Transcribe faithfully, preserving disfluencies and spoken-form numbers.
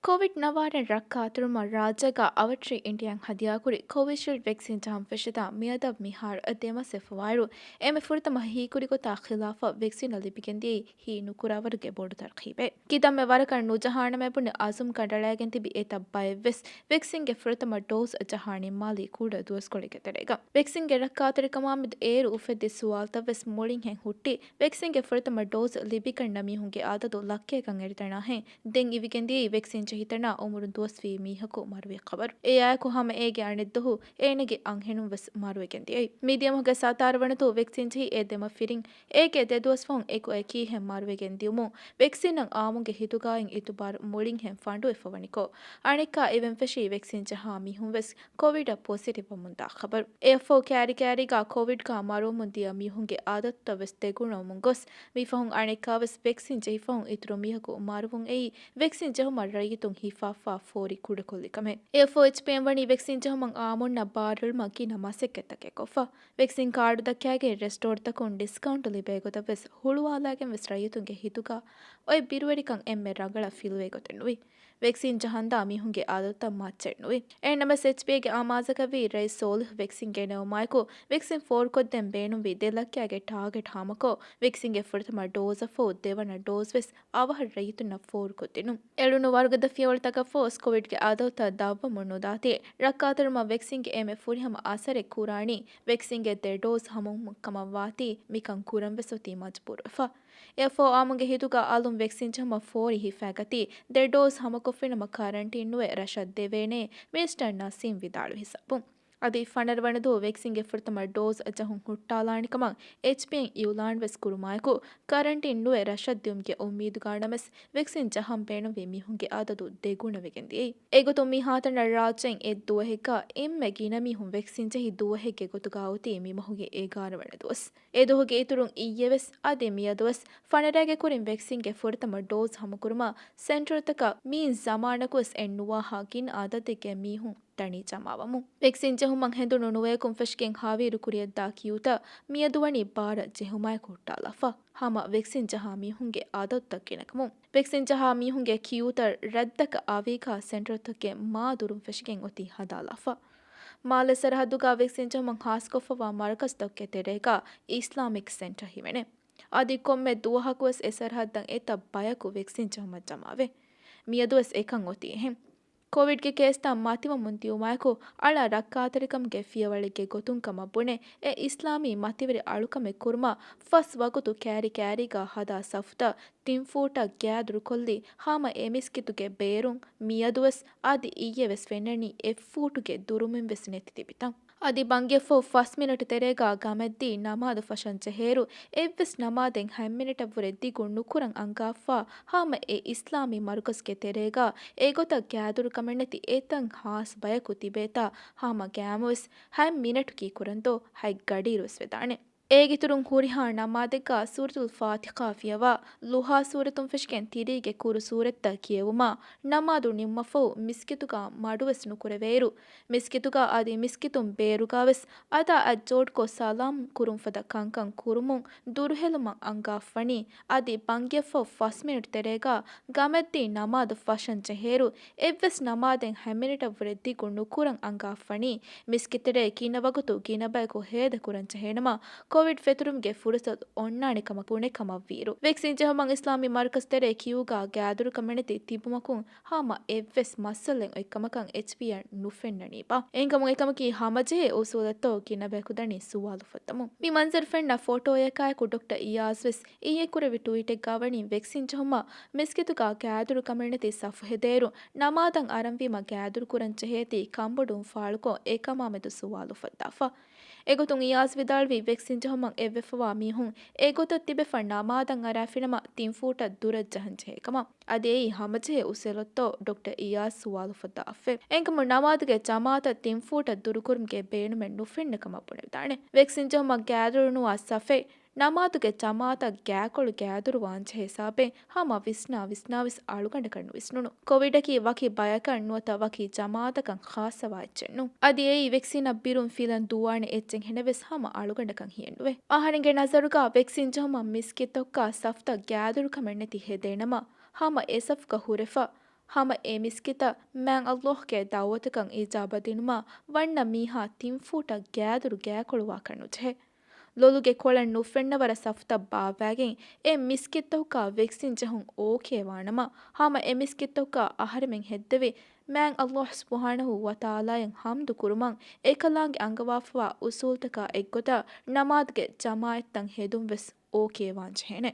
ކޮވިޑް ނަވާރަ ރައްކާތެރިވުމަށް ރާއްޖޭގަ އަވަށްޓްރީ އިންޑިއާއިން ހަދިޔާކުރި ކޮވިޝީލްޑް ވެކްސިން ޖަހަން ފެށިދާ މިއަދަށް މިހާރު ދެ މަސް ވެފަވާއިރު، އެންމެ ފުރަތަމަ ހީކުރި ގޮތާ ޚިލާފަށް ވެކްސިން ލިބިގެންދިޔައީ ހީ ނުކުރާވަރުގެ ބޮޑު ތަރުޚީބެއް. ކިތަންމެ ވަރަކަށް ނުޖަހާނަމޭ ބުނި އަޒުމް ކަނޑައަޅައިގެން ތިބި އެތައް ބައެއްވެސް ވެކްސިންގެ ފުރަތަމަ ޑޯޒް ޖަހާނީ މާލީ ކުޑަ ދުވަސްކޮޅެއްގެ ތެރޭގަ. ވެކްސިންގެ ރައްކާތެރިކަމާމެދު އޭރު އުފެއްދި ސުވާލުތައްވެސް މުޅިންހެން ހުއްޓި، ވެކްސިންގެ ފުރަތަމަ ޑޯޒް ލިބިގަންނަ މީހުންގެ އަދަދު ލައްކައެއްކަން އެޅިތަނާހެން ދެން އިވިގެންދިޔައީ ވެކްސިން ޖެހިތަނާ އުމުރުން ދުވަސްވީ މީހަކު މަރުވި ޚަބަރު. އެއާއެކު ހަމަ އޭގެ އަނެއްދުވަހު އޭނަގެ އަންހެނުން ވެސް މަރުވެގެން ދިޔައީ. މިދިޔަމަހުގެ ސަތާރަ ވަނަ ދުވަހު ވެކްސިން ޖެހި އެ ދެ މަ ފިރިން އޭގެ ދެ ދުވަސް ފަހުން އެކު އެކީހެން މަރުވެގެން ދިޔުމުން، ވެކްސިންއަށް އާއްމުގެ ހިތުގައި އިތުބާރު މުޅިންހެން ފަނޑުވެފަ ވަނިކޮށް، އަނެއްކާ އެވެން ފެށީ ވެކްސިން ޖަހާ މީހުން ވެސް ކޮވިޑަށް ޕޮޒިޓިވް ވަމުންދާ ޚަބަރު. އެއަށްފަހު ކައިރި ކައިރީގަ ކޮވިޑްގަ މަރުވަމުން ދިޔަ މީހުންގެ އަދަދުތައް ވެސް ދެގުނަވަމުން ގޮސް، މިފަހުން އަނެއްކާވެސް ވެކްސިން ޖެހިފަހުން އިތުރު މީހަކު މަރުވުން އެއީ، ވެކްސިން ޖެހުމަށް ރައްޔިތުން ހިފާފާ ފޯރި ކުޑަކޮށްލި ކަމެއް. އެއަށްފަހު އެޗްޕީއެމް ވަނީ ވެކްސިން ޖެހުމަށް އާއްމުންނަށް ބާރުއެޅުމަށް ގިނަ މަސައްކަތްތަކެއް ކޮށްފަ. ވެކްސިން ކާޑު ދައްކައިގެން ރެސްޓޯރުތަކުން ޑިސްކައުންޓް ލިބޭ ގޮތަށް ވެސް ހުޅުވާލައިގެން ވެސް ރައްޔިތުންގެ ހިތުގަ އޮތް ބިރުވެރިކަން އެންމެ ރަނގަޅަށް ފިލުވޭ ގޮތެއް ނުވި. ވެކްސިން ޖަހަންދާ މީހުންގެ އަދަދުތައް މައްޗެއް ނުވި. އެހެންނަމަވެސް، އެޗްޕީއޭގެ އާމާޒަކަށްވީ ރައީސް ސޯލިހް ވެކްސިން ގެނައުމާއެކު، ވެކްސިން ފޯރުކޮށްދޭން ބޭނުންވި ދެ ލައްކައިގެ ޓާގެޓް ހާމަކޮށް، ވެކްސިންގެ ފުރަތަމަ ޑޯޒަށްފަހު ދެވަނަ ޑޯޒް ވެސް އަވަހަށް ރައްޔިތުންނަށް ފޯރުކޮށްދިނުން. އެޅުނު ވަރުގަދަ ފިޔަވަޅުތަކަށްފަހު ކޮވިޑްގެ އަދަދުތައް ދަށްވަމުން ނުދާތީ، ރައްކާތެރިވުމަށް ވެކްސިންގެ އެންމެ ފުރިހަމަ އަސަރެއް ކުރާނީ ވެކްސިންގެ ދެ ޑޯޒް ހަމަވުމަށް ކަމަށްވާތީ، މިކަން ކުރަން ވެސް އޮތީ މަޖުބޫރުވެފަ. އެއަށްފަހު އާއްމުގެ ހިތުގަ އަލުން ވެކްސިން ޖެހުމަށް ފޯރި ހިފައިގަތީ، ދެ ޑޯޒް ހަމަކޮށްފިނަމަ ކަރަންޓީން ނުވެ ރަށަށް ދެވޭނޭ، މިނިސްޓަރ ނަސީމް ވިދާޅުވި ހިސާބުން. އަދި ފަނަރަ ވަނަ ދުވަހު ވެކްސިންގެ ފުރަތަމަ ޑޯޒް ޖަހުން ހުއްޓާލާނެ ކަމަށް އެޗްޕީއެމް އިއުލާން ވެސް ކުރުމާއެކު، ކަރަންޓީން ނުވެ ރަށަށް ދިއުމުގެ އުއްމީދުގަ ނަމަވެސް، ވެކްސިން ޖަހަން ބޭނުންވި މީހުންގެ އަދަދު ދެގުނަވެގެން ދިޔައީ. އެގޮތުން މިހާތަނަށް ރާއްޖެއިން އެއްދުވަހެއްގަ އެންމެ ގިނަ މީހުން ވެކްސިން ޖެހި ދުވަހެއްގެ ގޮތުގަ އޮތީ މި މަހުގެ އެގާރަ ވަނަ ދުވަސް. އެ ދުވަހުގެ އިތުރުން އިއްޔެވެސް އަދި މިއަދުވެސް ފަނަރައިގެ ކުރިން ވެކްސިންގެ ފުރަތަމަ ޑޯޒް ހަމަކުރުމަށް ސެންޓަރުތަކަށް މިއިން ޒަމާނަކުވެސް އެއްނުވާހާ ގިނަ އަދަދެއްގެ މީހުން ދަނީ ޖަމާވަމުން. ވެކްސިން ޖެހުމަށް ހެނދުނު ނުވަޔަކުން ފެށިގެން ހަވީރު ކުރިޔަށްދާ ކިޔޫތައް މިއަދު ވަނީ ބާރަށް ޖެހުމާއެކު ހުއްޓާލާފަ. ހަމަ ވެކްސިން ޖަހާ މީހުންގެ އަދަދުތައް ގިނަކަމުން. ވެކްސިން ޖަހާ މީހުންގެ ކިޔޫތައް ރަށްތަކަށް އަވީގާ ސެންޓަރުތަކެއް މާ ދުރުން ފެށިގެން އޮތީ ހަދާލާފަ. މާލެ ސަރަހައްދުގަ ވެކްސިން ޖެހުމަށް ހާސްކޮށްފަވާ މަރުކަޒުތަކުގެ ތެރޭގަ އިސްލާމިކް ސެންޓަރ ހިމެނޭ. އަދި ކޮންމެ ދުވަހަކުވެސް އެ ސަރަހައްދަށް އެތައް ބަޔަކު ވެކްސިން ޖެހުމަށް ޖަމާވޭ. މިއަދުވެސް އެކަން އޮތީ އެހެން. ކޮވިޑްގެ ކޭސްތައް މަތިވަމުން ދިއުމާއެކު، އަޅާ ރައްކާތެރިކަމުގެ ފިޔަވަޅެއްގެ ގޮތުން ކަމަށް ބުނެ، އެ އިސްލާމީ މަތިވެރި އަޅުކަމެއް ކުރުމަށް ފަސް ވަގުތު ކައިރި ކައިރީގަ ހަދާ ސަފުތައް ތިން ފޫޓަށް ގާތް ދުރުކޮށްލި ހަމަ އެ މިސްކިތުގެ ބޭރުން މިއަދުވެސް އަދި އިއްޔެވެސް ފެންނަނީ އެއް ފޫޓުގެ ދުރުމިންވެސް ނެތި ތިބިތަން. އަދި ބަންގިއަށްފަހު ފަސް މިނެޓު ތެރޭގަ ގަމެއްދީ ނަމާދު ފަށަން ޖެހޭއިރު، އެއްވެސް ނަމާދެއް ހަތް މިނެޓަށްވުރެ ދިގު ނުކުރަން އަންގާފަ ހަމަ އެ އިސްލާމީ މަރުކަޒުގެ ތެރޭގަ އެގޮތަށް ގާތްދުރުކަމެއް ނެތި އެތައް ހާސް ބަޔަކު ތިބޭތާ ހަމަ ގައިމުވެސް ހަތް މިނެޓު ކީކުރަންދޯ ހަތް ގަޑިއިރުވެސް ވެދާނެ. އޭގެއިތުރުން ހުރިހާ ނަމާދެއްގަ ސޫރަތުލް ފާތިޙާ ފިޔަވާ، ލުހާ ސޫރަތުން ފެށިގެން ތިރީގެ ކުރު ސޫރަތްތައް ކިޔެވުމާ، ނަމާދު ނިންމަފަހު މިސްކިތުގަ މަޑުވެސް ނުކުރެވޭއިރު، މިސްކިތުގަ އަދި މިސްކިތުން ބޭރުގަވެސް އަތާ އަތް ޖޯޑުކޮށް ސަލާމް ކުރުން ފަދަ ކަންކަން ކުރުމުން ދުރުހެލުމަށް އަންގާފަނީ. އަދި ބަންގިއަށްފަހު ފަސް މިނެޓު ތެރޭގަ ގަމެއްދީ ނަމާދު ފަށަން ޖެހޭއިރު، އެއްވެސް ނަމާދެއް ހަތް މިނެޓަށްވުރެ ދިގު ނުކުރަން އަންގާފަނީ. މިސްކިތްތެރޭ ގިނަ ވަގުތު ގިނަ ބަޔަކު ހޭދަކުރަން ޖެހޭނަމަ، ކޮވިޑް ފެތުރުމުގެ ފުރުސަތު އޮންނާނެ ކަމަށް ބުނެ ކަމަށްވީއިރު، ވެކްސިން ޖެހުމަށް އިސްލާމީ މަރުކަޒު ތެރޭ ކިޔޫގަ ގާތްދުރުކަމެއް ނެތި ތިބުމަކުން ހަމަ އެއްވެސް މައްސަލައެއް އޮތްކަމަކަށް އެޗްޕީއަށް ނުފެންނަނީބާ. އެހެންކަމުން އެކަމަކީ ހަމަޖެހޭ އުސޫލެއްތޯ ގިނަ ބަޔަކު ދަނީ ސުވާލު ފޮއްދަމުން. މި މަންޒަރު ފެންނަ ފޮޓޯއަކާއެކު ޑޮކްޓަރ އިޔާޒް ވެސް އިއްޔެ ކުރެއްވި ޓުވީޓެއްގަ ވަނީ ވެކްސިން ޖެހުމަށް މިސްކިތުގަ ގާތްދުރުކަމެއް ނެތި ސަފު ހެދޭއިރު، ނަމާދަށް އަރަންވީމަ ގާތްދުރުކުރަން ޖެހޭތީ ކަންބޮޑުވުން ފާޅުކޮށް އެކަމާމެދު ސުވާލު ފޮއްދާފަ. އެގޮތުން އިޔާޒް ވިދާޅުވީ، ވެކްސިން ޖެހުމަށް އެއްވެފަވާ މީހުން އެގޮތަށް ތިބެފަ ނަމާދަށް އަރާފިނަމަ ތިން ފޫޓަށް ދުރަށް ޖަހަން ޖެހޭ ކަމަށް. އަދި އެއީ ހަމަޖެހޭ އުސޫލެއްތޯ ޑޮކްޓަރ އިޔާޒް ސުވާލު ފޮއްދާ އައްފެ. އެހެންކަމުން ނަމާދުގެ ޖަމާއަތަށް ތިން ފޫޓަށް ދުރުކުރުމުގެ ބޭނުމެއް ނުފެންނަ ކަމަށް ބުނެވިދާނެ. ވެކްސިން ޖެހުމަށް ގާތްދުރު ނުވާ ސަފެއް، ނަމާދުގެ ޖަމާއަތަށް ގާތްކޮޅު ގާތްދުރު ވާންޖެހޭ ހިސާބެއް ހަމަ ވިސްނާ ވިސްނާވެސް އަޅުގަނޑަކަށް ނުވިސްނުނު. ކޮވިޑަކީ ވަކި ބަޔަކަށް ނުވަތަ ވަކި ޖަމާއަތަކަށް ޚާއްޞަވާ އެއްޗެއް ނޫން. އަދި އެއީ ވެކްސިނަށް ބިރުން ފިލަން ދޫވާނެ އެއްޗެއްހެނެއްވެސް ހަމަ އަޅުގަނޑަކަށް ހިޔެއްނުވޭ. އަހަރެންގެ ނަޒަރުގަ ވެކްސިން ޖެހުމަށް މިސްކިތްތަކުގަ ސަފްތައް ގާތްދުރުކަމެއް ނެތި ހެދޭނަމަ، ހަމަ އެ ސަފުގަ ހުރެފަ، ހަމަ އެ މިސްކިތަށް މާތް ﷲ ގެ ދަޢުވަތަކަށް އިޖާބަ ދިނުމަށް ވަންނަ މީހާ ތިން ފޫޓަށް ގާދުރު ގާކޮޅުވާކަށް ނުޖެހޭ. ލޮލުގެ ކޮޅަށް ނުފެންނަ ވަރަށް ސަފުތައް ބާއްވާގެން އެ މިސްކިތްތަކުގަ ވެކްސިން ޖެހުން އޯކޭ ވާނަމަ، ހަމަ އެ މިސްކިތްތަކުގަ އަހަރެމެން ހެއްދެވި މާތް ﷲ ސުބްޙާނަހޫ ވަތަޢާލާއަށް ޙަމްދު ކުރުމަށް އެކަލާނގެ އަންގަވާފަވާ އުޞޫލުތަކާ އެއްގޮތަށް ނަމާދުގެ ޖަމާޢަތްތައް ހެދުން ވެސް އޯކޭ ވާން ޖެހޭނެ.